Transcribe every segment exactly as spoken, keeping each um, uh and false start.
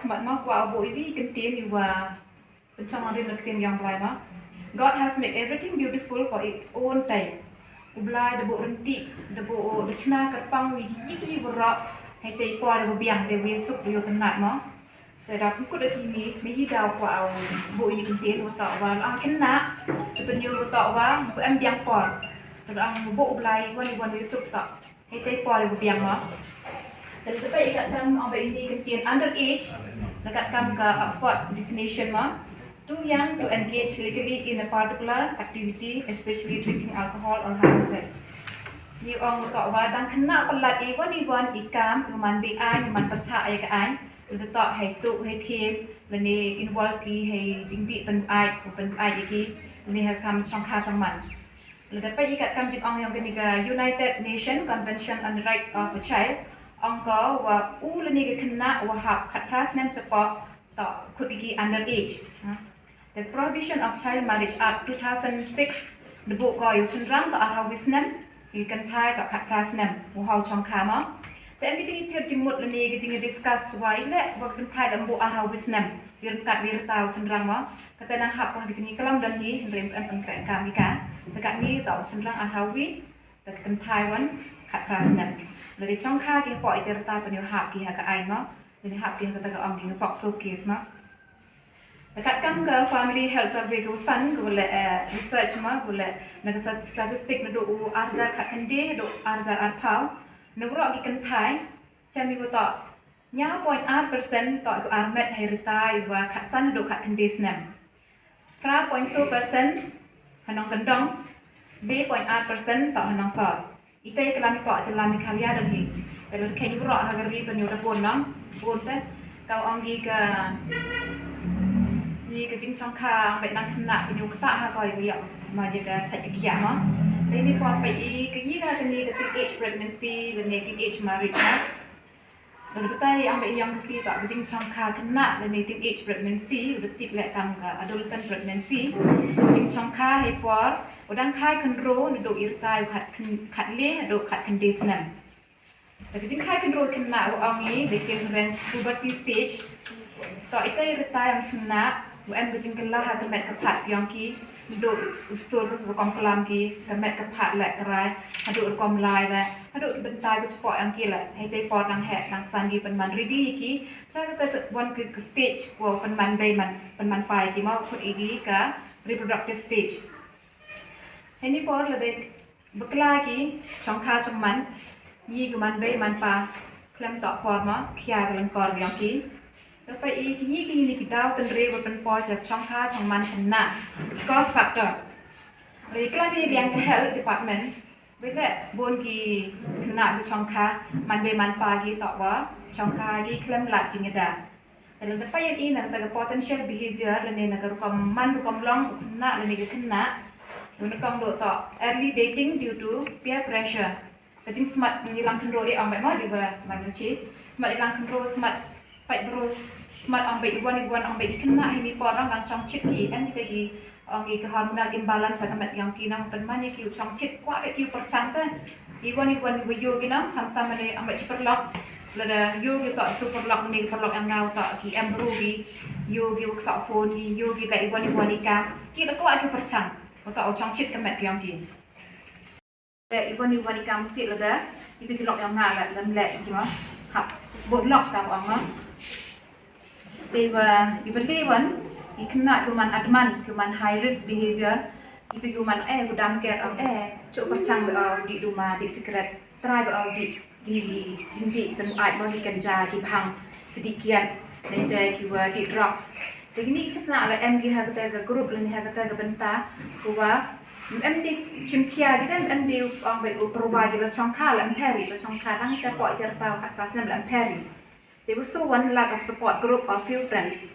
Mat ma kwah buh ïa ki ktien ïa wa pynchong rim na ktien yong Blai ma. God has made everything beautiful for its own time. U Blai da buh rynti, da buh da chna kyrpang ïa ki ïa ki waroh. Hei te por da biang da wi suk da ïoh tynat ma. Te da pynkut da kini ni yi da kwah buh ïa ki ktien wa ta wa la kynat. Te pynïoh wa ta wa em biang por. Te da buh U Blai wan wan wi suk ta. Hei te por ïa biang ma. Te te pei kat kam ong ba ini ktien underage. Na kat kam ka Oxford definition ma. Too young to engage legally in a particular activity, especially drinking alcohol or having sex. Ni ong to wa dang kynat palat i wan i wan i kam i man bi ai i man percha ai ka ai. Lada to hei tu hei thiem lane involve ki hei jingdih pynbuaid pynbuaid ïa ki lane hei kam chong kha chong man. Lada peit ïa kat kam jingong yong kane ka United Nation Convention on the Right of a Child, ong ko wa u lane ka khynnah wa hap khatphra snem shapoh to khut ïa ki underage. Ha. The Prohibition of Child Marriage Act two thousand six da buh ko ïa u chynrang to arphew snem, ïa ka kynthai to khatphra snem, wa hap chong kha ma. Te em ki jingïathir jingmut lane ki jingïadiscuss wa ïa leh wa ka kynthai lem buh arphew snem, wi ryngkat wi rta u chynrang ma. Kata nang hap ka jingïaklam don hi, hynrei em pynkreh kam ïa ka. Te katni to u chynrang arphew, te ka kynthai wan khatphra snem. Lada chong kha ki hapoh ïa te rta pynïoh hap ki ha ka aiñ ma. Lada hap ki ha kata ka ong ki nga POCSO case ma. Te kat kam ka Family Health Survey ka wa san ka wa leh, eh, research ma ka wa leh na ka stat-, statistic naduh u arhajar khatkhynde haduh arhajar arphew. Na waroh ki kynthai, cham i wa to hynñiew point ar percent to ki armet hei rta i wa khatsan haduh khatkhynde snem. Phra point so percent ha nongkyndong, le point ar percent to ha nongsor. Ita i klam i poh jylla Meghalaya don hi. Te lada kheiñ waroh ha ka ri pynïoh da bun nong, bun te. Ka ong ki ka, i ka jingchong kha ong beit nang khynnah pynïoh ktah ha ko i ka ïoh ma ïa ka chait ka khiah ma. Te ni por peit i ka i ka kani ka teenage pregnancy lane teenage marriage ma. Lada batai ong beit ïa ka si ka jingchong kha khynnah lane teenage pregnancy, lada tip leh kam ka adolescent pregnancy. Jingchong kha hei por wa dang kha khynro naduh i rta i khat khyn-, khatle haduh khatkhynde snem. Te ka jingkha khynro khynnah wa ong i da ki reng puberty stage. To ita i rta yong khynnah wa em ka jingkylla ha ka met ka phad yong ki. Naduh u sur rukom klam ki, ka met ka phad leh ka rai, haduh rukom lai leh, haduh ki bynta ki chapoh yong ki leh. Hei te por dang heh dang san ki pynman ready ïa ki. Sa kata wan ka, ka stage wa pynman bei man, pynman pai ki ma, khut ïa ki ka reproductive stage. Hei ni por lada bakla ki chong kha chong man, ïa ki man bei man pa khlem toh por ma, khia ka lyngkor yong ki. Te peit i ki, ki ni ki daw tynrai wa pynpoi cha chong kha chong man khynnah. Cause factor. Lada klam i liang ka health department, beit leh bun ki khynnah ki chong kha man bei man pa ki toh wa chong kha ki khlem lad jingïada. Te lada peit i na ka potential behavior lane na ka rukom man rukom long u khynnah lane ka khynnah. Wa na kong duh toh early dating due to peer pressure. Ka jingsmat i lang khynro i ong beit ma di wa man chi. Smat i lang khynro, smat peit bru, smat ong beit i wan i wan ong beit i khynnah hei ni por dang dang chong chit ki em kita ki ong i ka hormonal imbalance ha ka met yong ki nang pynman ïa ki u chong chit kwah beit ki u pyrchang te. I wan i wan i wa ïoh ki nang khamtam mane ong beit chi pyrlok. Lada ïoh ki toh tu pyrlok mane ki pyrlok yong nga toh ki em bru ki. Ïoh ki wa ksoh phone ki, ïoh ki leh i wan i wan i ka. Ki da kwah ki u pyrchang. Wa toh u chong chit ka met yong ki. Te i wan i wan i kam sih lada itu ki lok yong nga la lem leh ki ma. Hap bot lok kam ong ma. Te i wa i wa le wan i khynnah ki man adman ki man high risk behavior. Itu ki man eh u dam ker ong eh chuk pyrchang ba, uh, di duma di secret. Trai ba, uh, di Kini ki jingdih pynbuaid mo, ki ganja, ki bhang, ki dih kiad, lane ki wa dih drugs. Te kini ki khynnah la em ki ha kata ka group lane ha kata ka bynta ka wa em de chim khia ki, te em de ong beit u pyrwa ki la chong kha, la em peri, la chong kha dang te poi te rta khatphra snem la em peri. Te wa so wan lack of support group or few friends.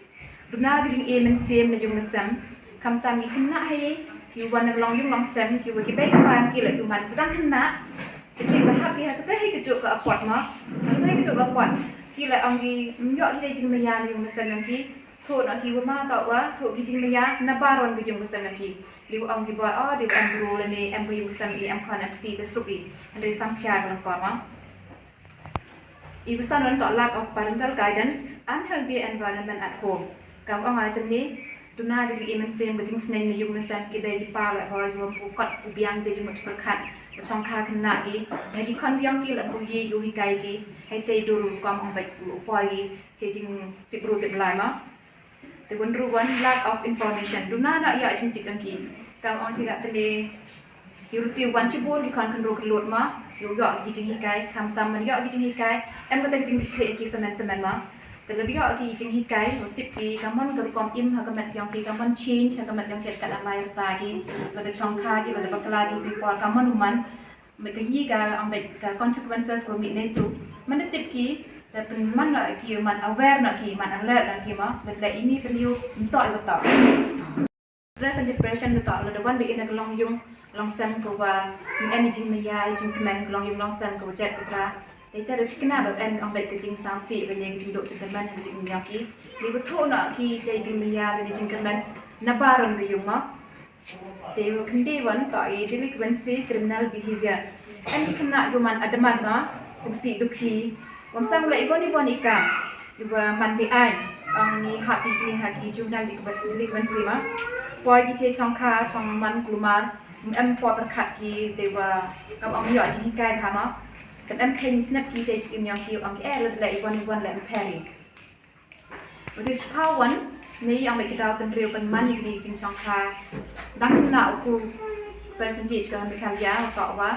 Duna ka jingim mynsiem na ïung na sem. Khamtam ki khynnah hi ki wan na ka long ïung long sem, ki wa ki bei ki pa ki la tu man, dang khynnah. Te ki la hap ki ha kata hi ka juk ka apot ma. Ha kata hi ka juk ka apot. Ki la ong ki, ym ïoh ki dei jingmaïa na ïung na sem yong ki. Thoh na ki wa ma toh wa thoh ki jingmaïa na baroh ka ïung ka sem yong ki. Li wa ong ki ba, oh, di wa em bru lane em ka ïung ka sem i, em khon em kti te suk i. Hynrei sam khia ka lyngkor ma. I ba san wan toh lack of parental guidance and healthy environment at home. Kam ong ai tynne, duna ka jingim mynsiem, ka jingsneng na ïung na sem, ki bei ki pa la hoi, ïum u kot u biang te jingmut jingpyrkhat, ka chongkha khynnah ki, ha ki khon ki ong ki la bun ïa u hikai ki, hei te dur kam ong bad u poi ki, te jingtip bru tip lai ma. Te bun ruh wan lack of information. Duna na ïa jingtip ïa ki. Kam ong phi ka tynne. Ïa ruh te wan shibun ki khon khynroo khyllood ma. Ïa ïoh ki jinghikai, khamtam man ïoh ki jinghikai. Em kata ki jingkitkhlieh ïa ki semen semen ma. Te lada ïoh ki jinghikai, ïa tip ki, kam mon ka rukom im ha ka met ïong ki, kam mon change ha ka met ïong ki, ka la lai rta ki, lada chongkha ki, lada bakla ki, ki por, kam mon u man. Met ka hi ka, ong bad ka consequences ko mih neitu. Man da tip ki, da pynman noh ki, man aware noh ki, man alert noh ki ma, bad leh ini pynïoh, ym toh i ba toh. Stress and depression ka toh, lada wan bad ina ka long ïung, long sem ko ba, em i jingmaïa, i jingkmen, ka long ïung long sem ko ba jet ko ba. Dei te da kynna ba em ong bad ka jingsngewsih, lane ka jingduh jingkmen, ka jingmyok ki. Dei ba thuh noh ki, dei jingmaïa, lane jingkmen, na baroh ka ïung ma. Te wa khynde wan toh i delinquency, criminal behavior. Em i khynnah ki man adamant ma, ki sih dukhi. Wam sam la i wan i wan i ka. I wa man beaiñ. Ong ngi hap i kini ha ki juvenile delinquency ma. Poi ki che chongkha, chong man kulmar. Em poi pyrkhat ki te wa kam ong ïoh jinghikai bha ma. Kam em khein snep ki te jingim ïong ki ong ki eh la i wan i wan la em peri. Utu shiphaw wan, ne ïa ong bad ki daw tynriew pynman ïa kine ki jingchongkha. Dang khynnah u ku percentage ka han bikal ïa, u toh wa.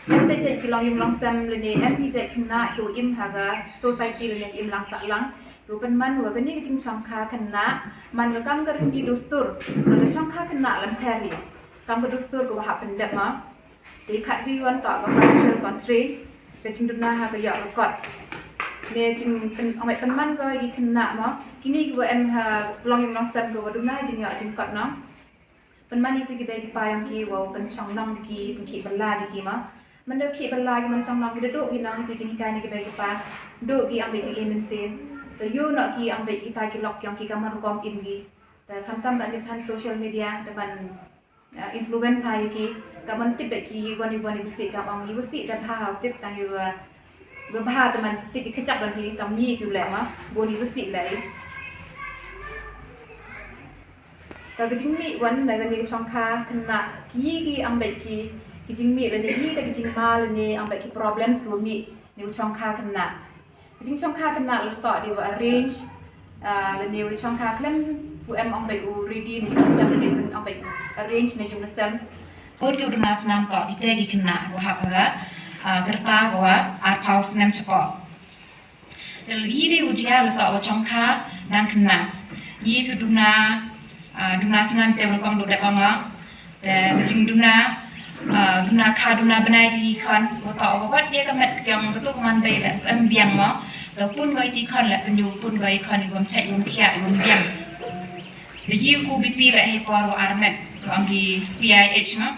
Em jait jait ki long ïum long sem lane, em ki jait khynnah ki u im ha ka society lane ki im lang sah lang. Ki u pynman wa kane ki jingchongkha khynnah, man ka kam ka riti dustur, man ka chongkha khynnah lam peri. Kam ka dustur ka wa hap pyndep ma. Te khatwi wan toh ka financial constraint, ka jingduna ha ka ïoh ka kot. Ne jing pyn, ong bad pynman ka ïa ki khynnah ma. Kini ki wa em ha long ïum long sem ka wa duna jingïoh jingkot noh. Pynman ïa tu ki bei ki pa ïong ki wa pynchong nong ki, pynkhih bylla ki ma. Man da khih bylla ki, man chong nong ki da duh ki nong ïa tu jinghikai na ki bei ki pa. Duh ki ong bad jingim mynsiem. Te ïoh noh ki ong bad kita ki lok ïong ki ka man rukom im ki. Te khamtam ka ni than social media da ban Ah, influence ha ïa ki, ka man tip bad ki, wan i wan i bisi ka ong i bisi da bha, tip tang i wa, wa bha te man tip i kachak ban hi, tang ngi ki u leh ma, bun i bisi leh. Ka ka jingmih wan na ka ni ka chongkha khynnah ki, ki ong bad ki, ki jingmih lane i, ta ki jingma lane ong bad ki problems ki wa mih ni u chongkha khynnah. Ka jingchongkha khynnah la toh dei wa arrange, ah, lane wa chongkha khlem u em ong bad u ready na ïung na sem lane u ong bad u arrange na ïung na sem. Bun ki u duna snam toh kita ki khynnah wa hap ha ka, ah, ka rta ka wa arphaw snem shapoh. Te i dei u jia la toh wa chongkha dang khynnah. I ki u duna, ah, duna snam te wa kong du dep ong nga. Te ka jingduna, ah, duna kha duna bnai ki khon, wa toh wa wat ïa ka met ka ïong katu ka man bei leh em biang mo. Te pun goi ti khon leh pynïu, pun goi khon i wam chait wam khiah i wam biang. Te ïa u ku B P leh hei por wa armet, wa ong ki P I H mo.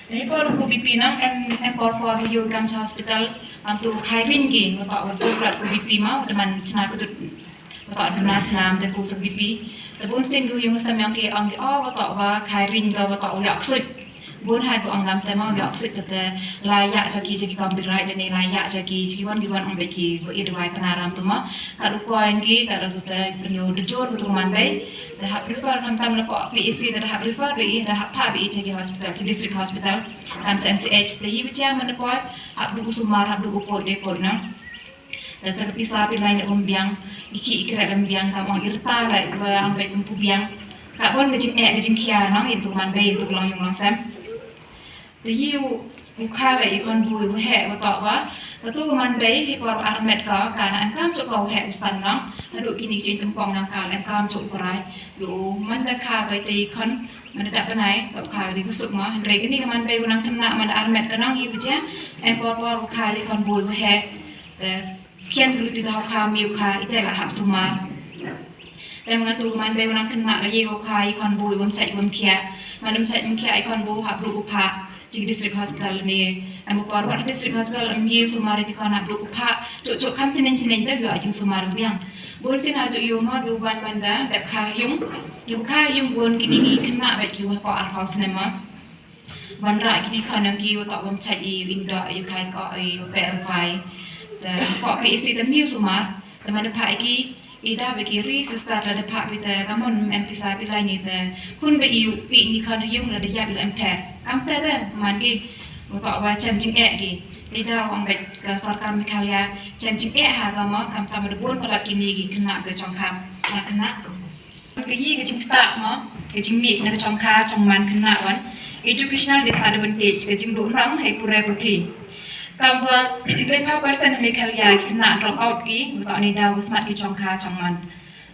Te hei por u ku B P nang em, em por por wa ïoh kam cha hospital, am tu khai ring ki, wa toh wa jur lat ku B P mo, wa man chna kujut. Wa toh duna snam te ku sa B P. Te bun sien ki ïung sem ïong ki ong ki, oh, wa toh wa khai ring ka, wa toh wa ïoh ksuid. Bun hai ku ong ngam te mo ïoh ksuid te, te la ïa cha ki cha ki copyright ne la ïa cha ki cha ki wan ki wan ong bad ki wa i dawai pynara tu mo. Ka du point ki ka du te pynïu da jur ka tu man bei. Te hap refer khamtam la poh P H C te hap refer bei, da hap pha bei cha ki hospital, cha district hospital. Kam cha M C H te i wa cha man da poi, hap du u sumar, hap du u poi dei poi na. Te sa ka pisa phi lai leh wam biang, i khih i kret lam biang, kam ong i rta leh wa ong bad wam pu biang. Ka bon ka jingeh ka jingkhia nong ïa tu man bei ïa tu long ïung long sem. Te ïa u kha leh i khon bui wa heh wa toh wa. Katu ka man bei hei por armet ka, ka na em kam chok ka wa heh u san nong. Haduh kini ki jingtympong nong ka na em kam chok u krai. Ïa u man da kha ka te i khon, man da dap bnai, toh kha ka dei ka suk mo. Hynrei kini ka man bei wa nang khynnah man da armet ka nong ïa wa jia. Em por por wa kha leh i khon bui wa heh. Te khian ka luti da hau kha miu kha, ite la hap sumar. Te man tu ka man bei wa nang khynnah la ïa u kha i khon bui wam chait wam khiah. Man wam chait wam khiah i khon bui hap du u phah. Chi district hospital ne. Em u por wa district hospital em ïa u sumar i ti khon hap du u phah. Chuk chuk kham chinin chinin te ïa jing sumar u biang. Bun sien ha ju ïa u ma ki u wan man da dep kha ïung. Ki u kha ïung bun kini ki khynnah bad ki wa poh arphaw snem ma. Wanrah kiti khon ïong ki wa toh wam chait i, i ndoh i, khai koh i, wa peh rupai. Te pok phi isi te miu sumar te ma da phah ki i da ba ki ri sister la da phah phi te ka mon em pisa phi lai ni te hun ba i i ni khan yung la da yap la em phe kam te te man ki u to wa chen jing e ki te da ong ba ka sorkar Meghalaya chen jing e ha ka ma kam tam da bun palat ki ni ki kena ka chong kham na kena ka yi ka jingktah ma ka jingmih na ka chong kha chong man kena wan educational disadvantage ka jingduh nang hai pura puthi. Kam ba leh pa percent Meghalaya ki kena drop out ki u to ni da u smat ki chong kha chong man.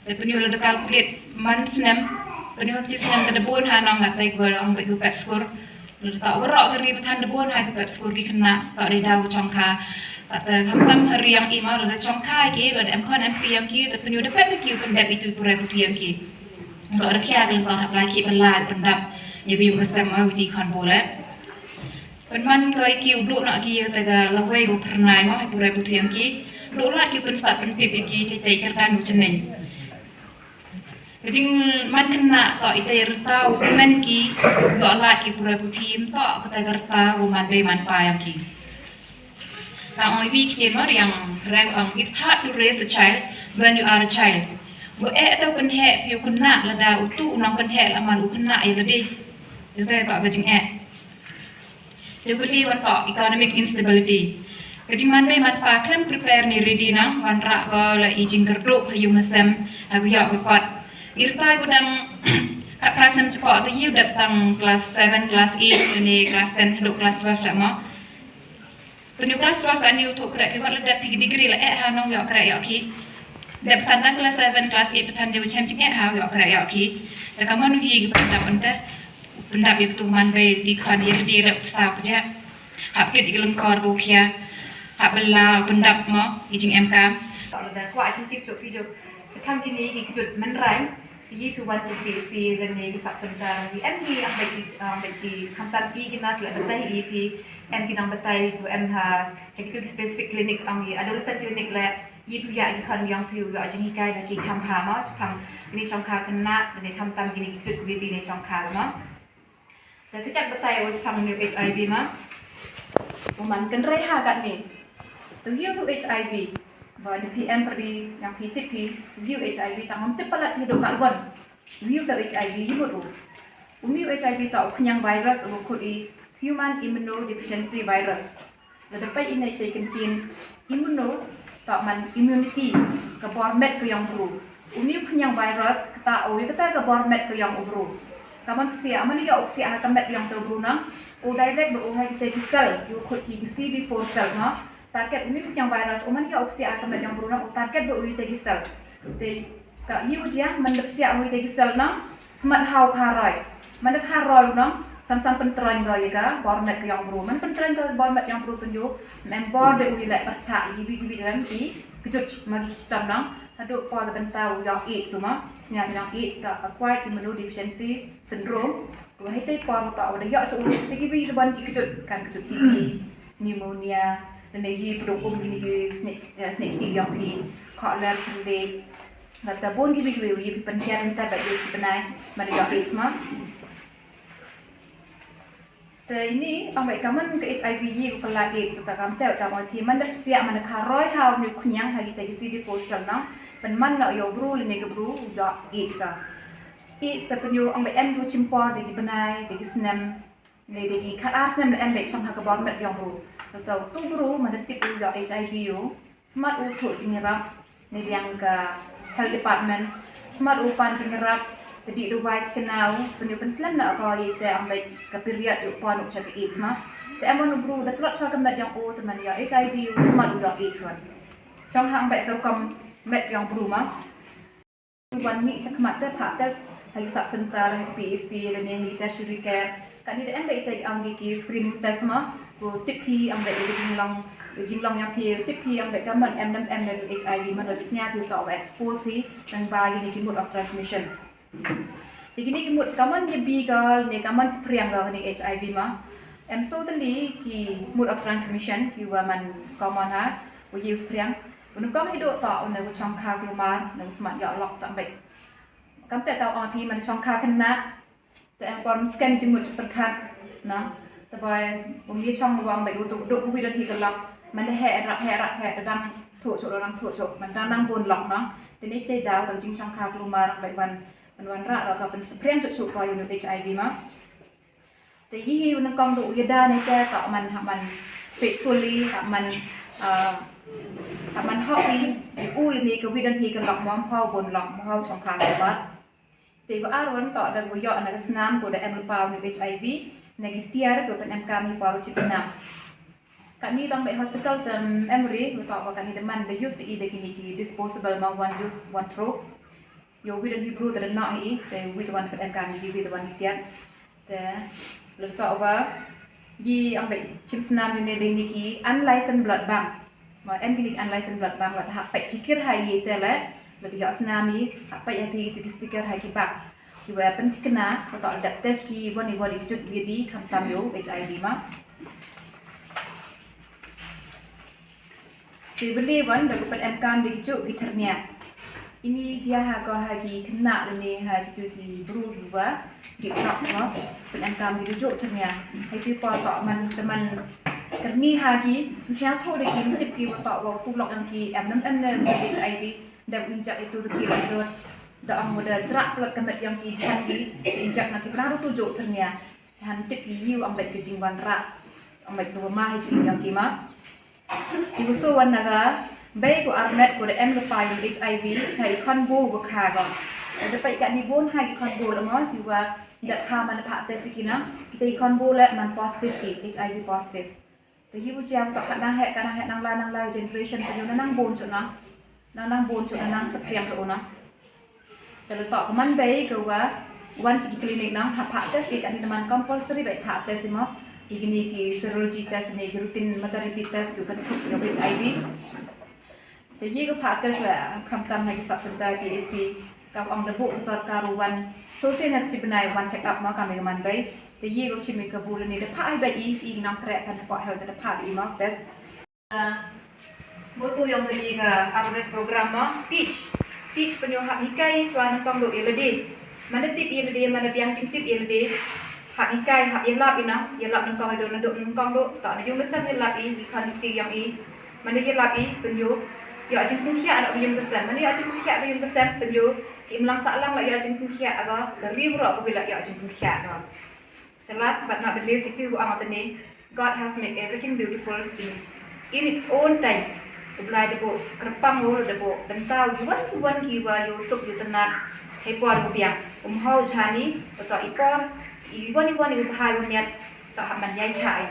Te pynyu la da calculate man snem pynyu chi snem te da bun ha nong ngatai gua ong ba gu pep skur la da ta warok ka ri pathan da bun ha gu pep skur ki kena ta da da u chong kha. Kata kam tam ha ri yang i ma la da chong kha ki la da em khon em ti yang ki te pynyu da pep ki u pyndep itu pura puthi yang ki. Ko da khia ka lengkor hap la ki pala pyndap ya gu yung ka sem ma witi khon bole. Pynman ko ki u duk na ki ya ta ga lawai gu pernai ma hai pura puthi yang ki. Duk la ki pynsat pyntip ya ki chai tai kerdan u cheneng. Ka jingman kena to ita rta u men ki yo la ki pura puthi im to kata ga rta u man bei man pa yang ki. Ka ong wi ki ma yang rang ong it's hard to raise a child when you are a child. Bo e ta pynhe phi u kena lada u tu u nang pynhe la man u kena ya lade. Kata to ka jing e. Te kuli wan to economic instability. Ka jingman bei man pa klem prepare ni ready nang wan ra ko la i jingkerduk ha yung ha sem ha ko yok ko kot. Irtai ko dang kat prasem chko te yu dep tang class seven class eight ni class ten haduh class twelve la mo. Pynyu class twelve ka ni u thuk krek ki wat la dep phi degree la eh ha nong yok krek yok ki. Dep tan tang class seven class eight patan de u chem ching eh ha yok krek yok ki. Te ka man u yi ki pyndap pynte pyndap yu tu man bei ti khon yi di rep sa pja. Hap kit i lengkor ko khia. Hap bela pyndap mo i jing em kam. Lada kwah jingtip chok phi jok. Chapang kini ki kjut menrang. Te yi phi wan jingpisi lane ki sap center. Ki em ki am bek ki am bek ki khamtam i ki nas le batai i phi. Em ki nang batai em ha. Te ki tu ki specific clinic am ki adolescent clinic le. Yi phi ya ki khon yong phi ya jinghikai ba ki kham ha ma chapang kini chong kha kena lane khamtam kini ki kjut ki bi ne chong kha ma. Te kjak batai o chapang ni HIV ma. U man kynrei ha katni. Te u HIV. Ba ni phi em pyrdi yang phi tip phi u HIV tang ngam tip palat phi dok kat wan. U HIV yi mut u. U HIV ta u khñiang virus u khut i human immunodeficiency virus. Lada peit ine te kyntien immuno ta man immunity ka bor met ka yong bru. U khñiang virus kata u kata ka bor met ka yong u bru. Ka man psia man ya u psia ha ka met yong te bru nang. U direct ba u ha kite ki cell ki u khut ki CD four cell ma. Target u khñiang virus u man ya u psia ha ka met yong bru nang u target ba u kite ki cell. Te ka yu jia man da psia u kite ki cell nang. Smat hau kharoi. Man da kharoi u nang. Sam sam pyntroin ga ya ka bor met ka yong bru. Man pyntroin ga bor met yong bru pynyu. Mem bor de u le percha gibi gibi ram ki. Kjut ma ki chitam nang. Haduh por da benta u yok AIDS suma. Snya ka yong AIDS ka acquired immunodeficiency syndrome. Wa hei te por ta wa da yok chu u te gibi da ban ki kjut kan kjut ki pneumonia. Lane yi pdok um kini ki snek snek ti yong phi. Kok ler pynde. Lada bun ki bi ki wi pynhiar nta ba yu chi bnai ma da yok AIDS ma. Te ini ambai kaman ka HIV yi ku pala AIDS ta kam te ta mo phi man da psia man da kharoi ha u khñiang ha kita ki CD four cell nang. Pynman na yo bru lane ka bru yok AIDS ka. AIDS ta pynyu ambai em du chimpor da ki bnai da ki snem. Lei dei ki khat ar snem la em beit chong ha ka bor met yong bru. Tau tu bru man da tip u yok HIV u. Smat u thuh jingïarap ne liang ka health department. Smat u pan jingïarap te dei duwai te kynau pynyu pynslem na ka i te am beit ka period u pan u cha ka AIDS ma. Te em u bru da tlot cha ka met yong u te man yok HIV u smat u yok AIDS wan. Chong ha am beit ka rukom met yong bru ma. Wan mih cha khmat te phah test ha ki sub center ha ki PHC lane ha ki tertiary care. Kane da em beit te ang ki screening test ma. Ko tip phi ang beit ka jinglong ka jinglong yong phi tip phi ang beit ka man em nam em nam HIV ma da snya phi to expose phi nang ba kine ki mode of transmission. Te kine ki mode ka man ya bi ka ne ka man spriang ka kane HIV ma. Em so tali ki mode of transmission ki wa man common ha. Ko yu spriang. Unu kong hidup ta unu ku chong kha kulumar unu smat ya lok ta bek. Kam te ta ong phi man chong kha kena. Te em por scan jingmut chu perkhat na. Te bai um ye chong wang bek utu duk wi dan hi kelak. Man da heh rah heh rah heh da dang thuh shuh da dang thuh shuh man dang dang bun lok nong. Te ne te daw tang jingshang kha klumar bad wan man wan rah rah ka pynsaphriang shuh shuh ko ïa u HIV ma. Te hi hi u nang kong du u ïada ne te ka man ha man faithfully ha man ha man hok hi u lini ka wi don hi ka lok mom hau bun lok mo hau shong kha klumar. Te ba ar wan to da gu ïoh na ka snam ko da em lypa u HIV na ki tiar ko pyn em kam hi por u chip snam. Kani tang ba hospital te memory ko to ba kani da man da use ba i da kini ki disposable ma one use one throw. Yo wi da hi bru te da noh hi te wi te wan pyn em kam hi wi te wan hi tiar. Te le to ba yi ang ba chip snam ne de ni ki unlicensed blood bank. Ma em kini unlicensed blood bank la ta hap peit ki kir ha i te le le ïoh snam i hap peit ha phi tu ki sticker ha ki bak ki wa pynthikna ko to dep test ki wani wani ki jut bi bi kham tam yo HIV ma. Te beli wan da ko pyn em kam da ki jut ki thernia. Ini jia ha ko ha ki khynnah lane ha ki tu ki bru ki wa ki drugs ma pyn em kam ki tu jut thernia. Hai tu pa to man teman kerni ha ki sosial tho da ki mutip ki wa to wa tu lok yang ki em nam em ne HIV. Da injek itu tu ki la sut da ang da jrak pelat kemet yang ki jhan ki injek na ki pernah tu jut thernia. Han tip ki yu ang bet ki jingwan rak ang bet ki wa ma hi jing yang ki ma. Ki wa so wan na ga bei ko armet ko da em lypa ïa HIV cha i khon bo wa kha ga. Da peit ka ni bun ha ki khon bo la ma ki wa da kha man pha test ki na kita i khon bo le man positive ki HIV positive. Te yu jia to ka nang he ka nang he nang la nang la generation ka yu na nang bun chu na nang nang bun chu na nang sapriang chu na. Te le to ka man bei ka wa wan chi ki clinic nang ha pha test ki ka ni man compulsory bei pha test mo. Ki ni ki serology test ni ki routine maternity test ki ka ni yo HIV. Te yi ka pha test la kham tam ha ki sub center PHC ka ong da bu sorkar wan so se na chi bnai wan check up ma ka me man bei. Te yi ka chi me ka bu ni da pha ai bei i i nang kre phan ko health da pha i ma test. Mo tu yong ka ni ka awareness program ma teach teach pynyo hap hikai chwa nang tong do i lade. Mana tip i lade mana biang jing tip i lade. Hap hikai hap i lap i na i lap nang tong do na do nang tong do ta na yung na sam i lap i i khan ti yang i. Mana ïa lap i pynïu ïa jingpynkhia na u ïing ka sem. Mana ïa jingpynkhia ka ïing ka sem pynïu ki imlang sahlang la ïa jingpynkhia aga ka riewro ka bila ïa jingpynkhia aga. The last but not the least, itu ang tene God has made everything beautiful in, in its own time. Te Blai debo kerpang ul debo bentau iwan iwan ki wa yu suk yu tenat. Hei por ku biang umhau jani beto ipor iwan iwan iwan bahai umiat. Tak hap man yai chai.